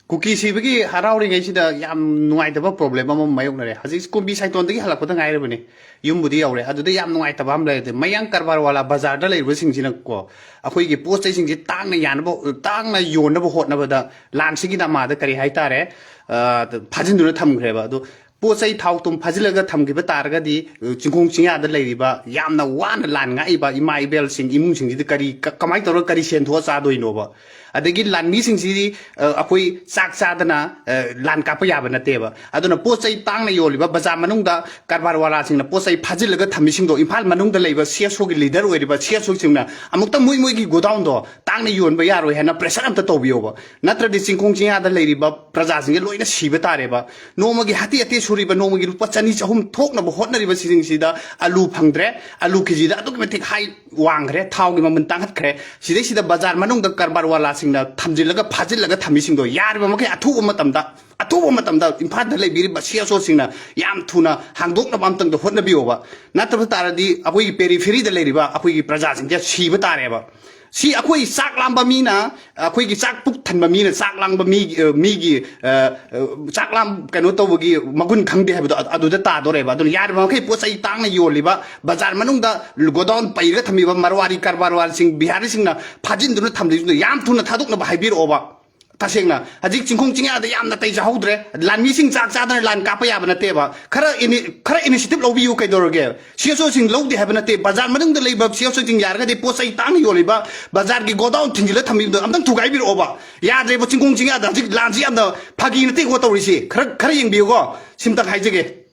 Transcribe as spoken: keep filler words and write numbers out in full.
ꯀꯨꯀꯤ ꯁꯤꯕꯒꯤ ꯍꯔꯥꯎꯔꯤꯉꯩꯁꯤꯗ ꯌꯥꯝ ꯅꯨꯡꯉꯥꯏꯇꯕ ꯄ꯭ꯔꯣꯕ꯭ꯂꯦꯝ ꯑꯃ ꯃꯥꯌꯣꯛꯅꯔꯦ꯫ ꯍꯧꯖꯤꯛ ꯀꯨꯝꯕꯤ ꯁꯥꯏꯇꯣꯟꯗꯒꯤ ꯍꯜꯂꯛꯄꯗ ꯉꯥꯏꯔꯕꯅꯤ, ꯌꯨꯝꯕꯨꯗꯤ ꯌꯧꯔꯦ꯫ ꯑꯗꯨꯗ ꯌꯥꯝ ꯅꯨꯡꯉꯥꯏꯇꯕ ꯑꯃ ꯂꯩꯔꯦ꯫ ꯃꯌꯥꯡ ꯀꯔꯕꯥꯔ ꯋꯥꯂꯥ ꯕꯖꯥꯔꯗ ꯂꯩꯔꯤꯕꯁꯤꯡꯁꯤꯅꯀꯣ, ꯑꯩꯈꯣꯏꯒꯤ ꯄꯣꯠ ꯆꯩꯁꯤꯡꯁꯤ ꯇꯥꯡꯅ ꯌꯥꯅꯕ, ꯇꯥꯡꯅ ꯌꯣꯟꯅꯕ ꯍꯣꯠꯅꯕꯗ ꯂꯥꯟꯁꯤꯒꯤ ꯅꯃꯥꯗ ꯀꯔꯤ ꯍꯥꯏꯇꯥꯔꯦ, ꯑ, ꯐꯥꯖꯤꯟꯗꯨꯅ ꯊꯝꯈ꯭ꯔꯦꯕ꯫ ꯑꯗꯨ ꯄꯣꯠ ꯆꯩ ꯊꯥꯎ ꯊꯨꯝ ꯐꯥꯖꯤꯜꯂꯒ ꯊꯝꯈꯤꯕ ꯇꯥꯔꯒꯗꯤ, ꯑ, ꯆꯤꯡꯈꯣꯡ ꯆꯤꯡꯌꯥꯗ ꯂꯩꯔꯤꯕ ꯌꯥꯝꯅ ꯋꯥꯅ ꯂꯥꯟ ꯉꯥꯛꯏꯕ ꯏꯃꯥ ꯏꯕꯦꯜꯁꯤꯡ, ꯏꯃꯨꯡꯁꯤꯡꯁꯤꯗꯤ ꯀꯔꯤ, ꯀ-, ꯀꯃꯥꯏꯅ ꯇꯧꯔꯒ ꯀꯔꯤ ꯁꯦꯟ ꯊꯣꯛꯑ ꯆꯥꯗꯣꯏꯅꯣꯕ? ꯑꯗꯒꯤ ꯂꯥꯟꯃꯤꯁꯤꯡꯁꯤꯗꯤ, ꯑ, ꯑꯩꯈꯣꯏ ꯆꯥꯛ ꯆꯥꯗꯅ, ꯑ, ꯂꯥꯟ ꯀꯥꯞꯄ ꯌꯥꯕ ꯅꯠꯇꯦꯕ꯫ ꯑꯗꯨꯅ ꯄꯣꯠ ꯆꯩ ꯇꯥꯡꯅ ꯌꯣꯜꯂꯤꯕ ꯕꯖꯥꯔ ꯃꯅꯨꯡꯗ ꯀꯔꯕꯥꯔ ꯋꯥꯂꯥꯁꯤꯡꯅ ꯄꯣꯠ ꯆꯩ ꯐꯥꯖꯤꯜꯂꯒ ꯊꯝꯃꯤꯁꯤꯡꯗꯣ, ꯏꯝꯐꯥꯜ ꯃꯅꯨꯡꯗ ꯂꯩꯕ ꯁꯤ ꯑꯦꯁ ꯑꯣꯒꯤ ꯂꯤꯗꯔ ꯑꯣꯏꯔꯤꯕ ꯁꯤ ꯑꯦꯁ ꯑꯣꯁꯤꯡꯅ ꯑꯃꯨꯛꯇ ꯃꯣꯏ ꯃꯣꯏꯒꯤ ꯒꯣꯗꯥꯎꯟꯗꯣ ꯇꯥꯡꯅ ꯌꯣꯟꯕ ꯌꯥꯔꯣꯏ ꯍꯥꯏꯅ ꯄ꯭ꯔꯦꯁꯔ ꯑꯝꯇ ꯇꯧꯕꯤꯌꯣꯕ꯫ ꯅꯠꯇ꯭ꯔꯗꯤ ꯆꯤꯡꯈꯣꯡ ꯆꯤꯡꯌꯥꯗ ꯂꯩꯔꯤꯕ ꯄ꯭ꯔꯖꯥꯁꯤꯡꯁꯦ ꯂꯣꯏꯅ ꯁꯤꯕ ꯇꯥꯔꯦꯕ꯫ ꯅꯣꯡꯃꯒꯤ ꯍꯥꯇꯦ ꯍꯥꯇꯦ ꯁꯨꯔꯤꯕ, ꯅꯣꯡꯃꯒꯤ ꯂꯨꯄꯥ ꯆꯅꯤ ꯆꯍꯨꯝ ꯊꯣꯛꯅꯕ ꯍꯣꯠꯅꯔꯤꯕ ꯁꯤꯁꯤꯡꯁꯤꯗ ꯑꯂꯨ ꯐꯪꯗ꯭ꯔꯦ, ꯑꯂꯨ ꯀꯦꯖꯤꯗ ꯑꯗꯨꯛꯀꯤ ꯃꯇꯤꯛ ꯍꯥꯏ ꯋꯥꯡꯈ꯭ꯔꯦ, ꯊꯥꯎꯒꯤ ꯃꯃꯜ ꯇꯥꯡꯈꯠꯈ꯭ꯔꯦ꯫ ꯁꯤꯗꯩꯁꯤꯗ ꯕꯖꯥꯔ ꯃꯅꯨꯡꯗ ꯀꯔꯕꯥꯔ ꯋꯥꯂꯥꯁꯤꯡꯅ ꯊꯝꯖꯤꯜꯂꯒ ꯐꯥꯖꯤꯜꯂꯒ ꯊꯝꯃꯤꯁꯤꯡꯗꯣ ꯌꯥꯔꯤꯕ ꯃꯈꯩ ꯑꯊꯨꯕ ꯃꯇꯝꯗ, ꯑꯊꯨꯕ ꯃꯇꯝꯗ ꯏꯝꯐꯥꯜꯗ ꯂꯩꯕꯤꯔꯤꯕ ꯁꯤ ꯑꯦꯁ ꯑꯣꯁꯤꯡꯅ ꯌꯥꯝ ꯊꯨꯅ ꯍꯥꯡꯗꯣꯛꯅꯕ ꯑꯝꯇꯪꯗ ꯍꯣꯠꯅꯕꯤꯌꯣꯕ꯫ ꯅꯠꯇꯕ ꯇꯥꯔꯗꯤ ꯑꯩꯈꯣꯏꯒꯤ ꯄꯦꯔꯤꯐꯦꯔꯤꯗ ꯂꯩꯔꯤꯕ ꯑꯩꯈꯣꯏꯒꯤ ꯄ꯭ꯔꯖꯥꯁꯤꯡꯁꯦ ꯁꯤꯕ ꯇꯥꯔꯦꯕ꯫ ꯁꯤ ꯑꯩꯈꯣꯏ ꯆꯥꯛ ꯂꯥꯝꯕ ꯃꯤꯅ, ꯑꯩꯈꯣꯏꯒꯤ ꯆꯥꯛ ꯄꯨꯛ ꯊꯟꯕ ꯃꯤꯅ ꯆꯥꯛ ꯂꯥꯝꯕ ꯃꯤ, ꯑ, ꯃꯤꯒꯤ, ꯑ, ꯑ, ꯆꯥꯛ ꯂꯥꯝ ꯀꯩꯅꯣ ꯇꯧꯕꯒꯤ ꯃꯒꯨꯟ ꯈꯪꯗꯦ ꯍꯥꯏꯕꯗꯣ ꯑꯗꯨ-, ꯑꯗꯨꯗ ꯇꯥꯗꯣꯔꯦꯕ꯫ ꯑꯗꯨꯅ ꯌꯥꯔꯤꯕ ꯃꯈꯩ ꯄꯣꯠ ꯆꯩ ꯇꯥꯡꯅ ꯌꯣꯜꯂꯤꯕ, ꯕꯖꯥꯔ ꯃꯅꯨꯡꯗ ꯒꯣꯗꯥꯎꯟ ꯄꯩꯔꯒ ꯊꯝꯃꯤꯕ ꯃꯔꯋꯥꯔꯤ ꯀꯔꯕꯥꯔ ꯋꯥꯂꯥꯁꯤꯡ, ꯕꯤꯍꯥꯔꯤꯁꯤꯡꯅ ꯐꯥꯖꯤꯟꯗꯨꯅ ꯊꯝꯂꯤꯕꯗꯨ ꯌꯥꯝ ꯊꯨꯅ ꯊꯥꯗꯣꯛꯅꯕ ꯍꯥꯏꯕꯤꯔꯛꯑꯣꯕ꯫ ꯇꯁꯦꯡꯅ ꯍꯧꯖꯤꯛ ꯆꯤꯡꯈꯣꯡ ꯆꯤꯡꯌꯥꯗ ꯌꯥꯝꯅ ꯇꯩꯖꯍꯧꯗ꯭ꯔꯦ꯫ ꯂꯥꯟꯃꯤꯁꯤꯡ ꯆꯥꯛ ꯆꯥꯗꯅ ꯂꯥꯟ ꯀꯥꯞꯄ ꯌꯥꯕ ꯅꯠꯇꯦꯕ꯫ ꯈꯔ ꯏꯅꯤ-, ꯈꯔ ꯏꯅꯤꯁꯤꯌꯦꯇꯤꯚ ꯂꯧꯕꯤꯌꯨ ꯀꯩꯗꯧꯔꯒꯦ? ꯁꯤ ꯑꯦꯁ ꯑꯣꯁꯤꯡ ꯂꯧꯗꯦ ꯍꯥꯏꯕ ꯅꯠꯇꯦ꯫ ꯕꯖꯥꯔ ꯃꯅꯨꯡꯗ ꯂꯩꯕ ꯁꯤ ꯑꯦꯁ ꯑꯣꯁꯤꯡ ꯌꯥꯔꯒꯗꯤ ꯄꯣꯠ ꯆꯩ ꯇꯥꯡꯅ ꯌꯣꯜꯂꯤꯕ ꯕꯖꯥꯔꯒꯤ ꯒꯣꯗꯥꯎꯟ ꯊꯤꯡꯖꯤꯜꯂ ꯊꯝꯕꯤꯕꯗꯣ ꯑꯝꯇꯪ ꯊꯨꯒꯥꯏꯕꯤꯔꯛꯑꯣꯕ꯫ ꯌꯥꯗ꯭ꯔꯦꯕ ꯆꯤꯡꯈꯣꯡ ꯆꯤꯡꯌꯥꯗ ꯍꯧꯖꯤꯛ ꯂꯥꯟꯁꯤ ꯌꯥꯝꯅ ꯐꯥꯒꯤ ꯅꯠꯇꯦꯀꯣ ꯇꯧꯔꯤꯁꯤ꯫ ꯈꯔ, ꯈꯔ ꯌꯦꯡꯕꯤꯌꯨꯀꯣ꯫ ꯁꯤꯝꯇꯪ ꯍꯥꯏꯖꯒꯦ꯫